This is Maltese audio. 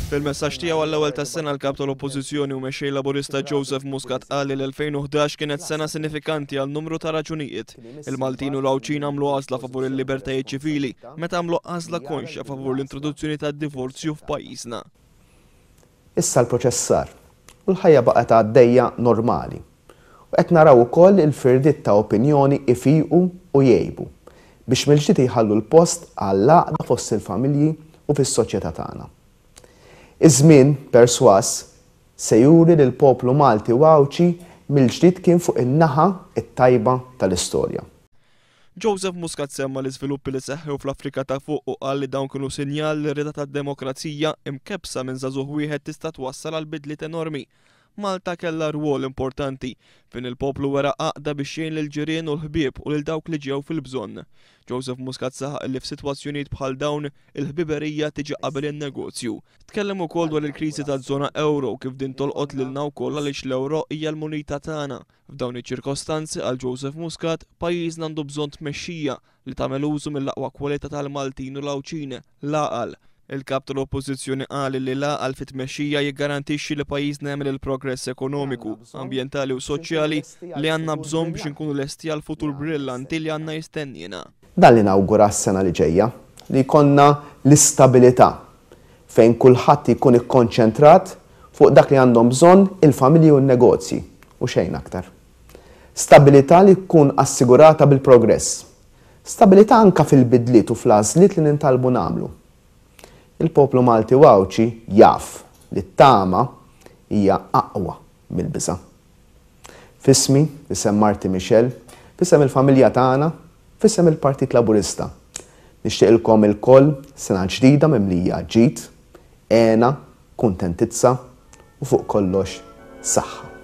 Fil-messaġġ tiegħu għall-ewwel tas-sena l-Kap tal-Oppożizzjoni u Mexxej Laburista Joseph Muscat qal li l-2011 kienet sena sinifikanti għal numru ta' raġunijiet. Il-Maltin u l-Għawdxin għamlu għażla favur il-libertajiet ċivili meta għamlu għażla konxja favur l-introduzzjoni tad-divorzju f'pajjiżna. Issa l-proċess sar u l-ħajja baqgħet għaddejja normali. U qed naraw ukoll il-firdiet ta' opinjoni ifiqu u jgħibu biex mill-ġdid jħallu l-post għall-għaqda fost il-familji u fis-soċjetà tagħna. Iż-żmien, persważ, se juri li l-poplu Malti u Għawdxi mill-ġdid kien fuq in-naħa t-tajba tal-istorja. Joseph Muscat semma l-iżviluppi li seħħew fl-Afrika ta' Fuq u qal li dawn kienu sinjal li r-rieda tad-demokrazija imkebbsa minn żagħżugħ wieħed tista' twassal għal bidliet enormi. Malta kellha rwol importanti fejn il-poplu wera għaqda biex jgħin lill-ġirien u l-ħbieb u lil dawk li ġew fil-bżonn. Joseph Muscat saħaq li f'sitwazzjonijiet bħal dawn, il-ħbiberija tiġi qabel in-negozju. Tkellem ukoll dwar il-kriżi taż-żona ewro u kif din tolqot lilna wkoll għaliex l-ewro hija l-munita tagħna. F'dawn iċ-ċirkostanzi, qal Joseph Muscat, pajjiżna għandu bżonn tmexxija li tagħmel użu mill-aqwa kwalità tal-Maltin u l-Għawdxin, l-għaqal. Il-Kap tal-Oppożizzjoni qal li l-għaqal fit-tmexxija jiggarantixxi li pajjiżna jagħmel il-progress ekonomiku, ambjentali u soċjali li għandna bżonn biex inkunu lesti għall-futur brillanti li għandna jistenniena. Dan li nawgura għas-sena li ġejja, li jkollna l-istabilità fejn kulħadd jkun ikkonċentrat fuq dak li għandhom bżonn il-familji u n-negozji u xejn aktar. Stabilità li tkun assigurata bil-progress. Stabilità anke fil-bidliet u fl-għażliet li nintalbu nagħmlu. Il-poplu Malti u Għawdxi jaf li t-tama hija aqwa mill-biża'. F'ismi, f'isem marti Michelle, f'isem il-familja tagħna, f'isem il-Partit Laburista, nixtieqilkom ilkoll sena ġdida mimlija ġid, hena, kuntentizza u fuq kollox saħħa.